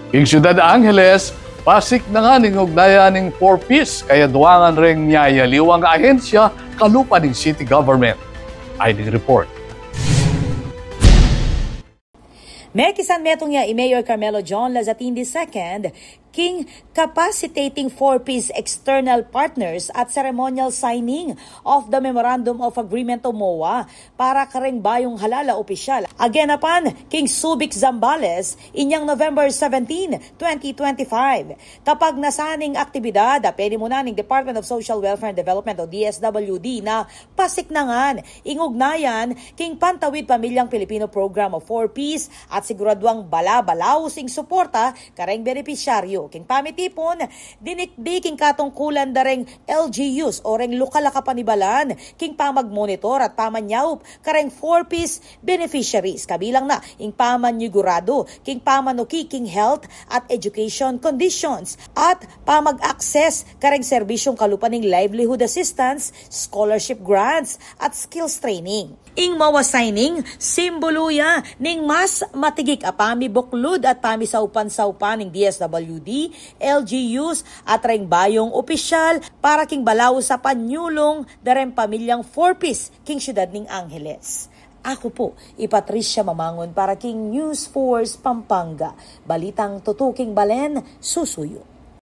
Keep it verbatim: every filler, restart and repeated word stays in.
King Ciudad Angeles, pasik na ngan ing ugnayan ning Four Ps kaya duangan reng miyayaliwang ahensya kalupa ning city government. Ay ding report. Mekisan metung ya i Mayor Carmelo John Lazatin the second, king capacitating Four Ps external partners at ceremonial signing of the Memorandum of Agreement o MOA para kareng bayung halala opisyal. Again, apan, king Subic Zambales, inyang November seventeen, twenty twenty-five. Kapag nasaning aktibidad, a penimunan ning Department of Social Welfare and Development o D S W D na pasik na ngan ing ugnayan king Pantawid Pamilyang Pilipino Program o Four Ps at siguraduang bala-balaus ing suporta kareng benepisyaryu. King pamitipun, dinikdik ing katungkulan dareng L G Us o reng lokal a kapanibalan king pamagmonitor at pamanyaup kareng Four Ps beneficiaries, kabilang na ing pamaniguradu king pamanuki king health at education conditions at pamag-access kareng serbisyung kalupa ning livelihood assistance, scholarship grants, at skills training. Ing MOA signing, simbulu ya ning mas matigik a pamibuklud at pamisaupan-saupan ning D S W D, L G Us, at reng bayung opisyal para king balaus a panyulung dareng pamilyang Four Ps king siyudad ning Angeles. Aku pu i Patricia Mamangun para king News Force Pampanga. Balitang tutuking balen, susuyu.